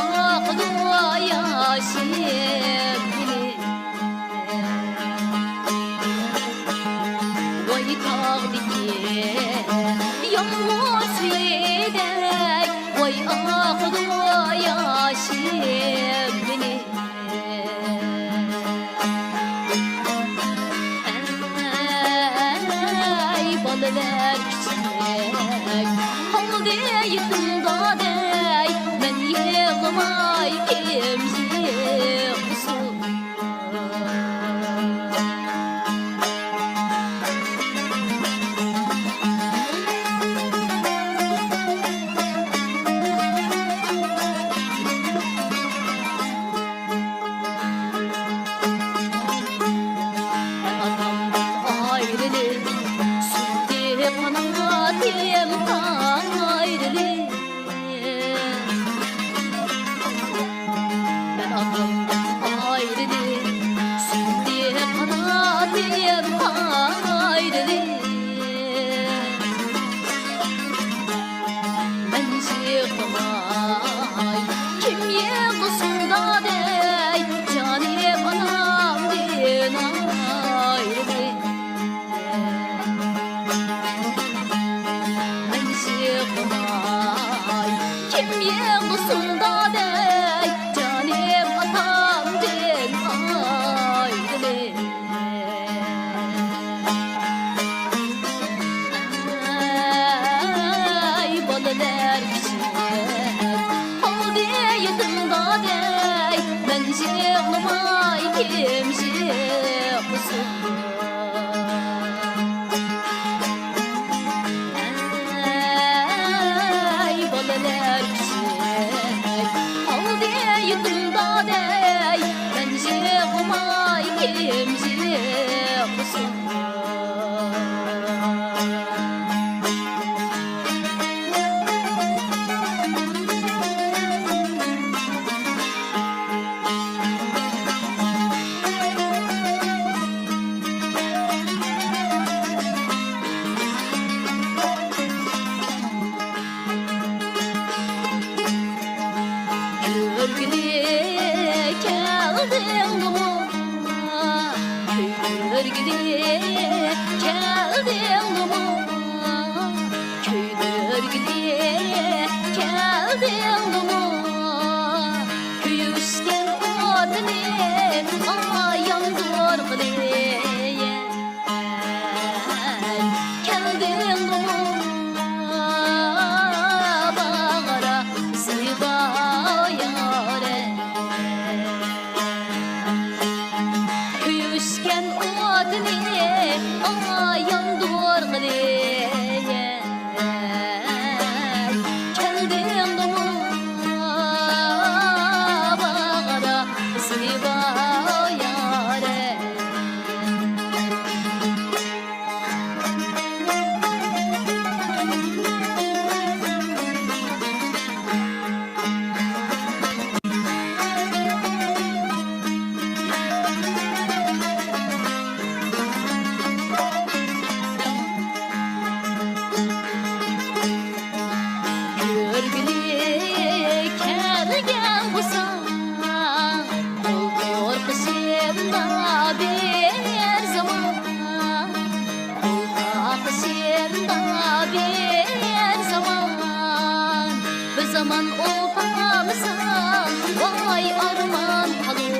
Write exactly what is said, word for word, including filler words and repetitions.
ئاقىدۇ ياشىم مېنى. ۋاي تاغدىكى يامغۇر سۈيىدەك، ۋاي ئاقىدۇ ياشىم مېنى. ئەي بالىلار كىچىك، قالدى يېتىم دادەي، مەن يىغلىماي كىم يىغلىسۇن؟ ئاتامدىن ئايرىلىپ، سۈيدۈم قاناتىم ئايرىلىپ. مەن ئاتامدىن ئايرىلىپ، سۈيدۈم قاناتىم ئايرىلىپ. مەن يىغلىماي، كىم يىغلىسۇن دادەي، جانىم ئانامدىن ئايرىلىپ. مەن يىغلىماي، كىم يىغلىسۇن دادەي، جانىم ئاتامدىن ئايرىلىپ. ئەي بالىلار كىچىك، قالدى يېتىم دادەي، مەن يىغلىماي كىم يىغلىسۇن؟ ئەي بالىلار كىچىك، قالدى يېتىم دادەي، مەن يىغلىماي كىم يىغلىسۇن؟ كۆرگىلى كەلدىڭمۇ؟ كۆرگىلى كەلدىڭمۇ؟ كۆيدۈرگىلى كەلدىڭمۇ؟ كۆيۈشكەن ئوتنى ئاياندۇرغىلى. كەلدىڭمۇ باغرا زىبا يارەي؟ كۆيۈشكەن ئوتنى ئاياندۇرغىلى. كەلدىڭمۇ باغرا زىبا يارەي؟ كۆرگىلى كەلگەن بولساڭ، بۇلتۇر قېشىمدا بىر زامان، بۇلتۇر قېشىمدا بىر زامان، بىر زامان ئولتۇرمىساڭ، ۋاي ئارمان قالۇر.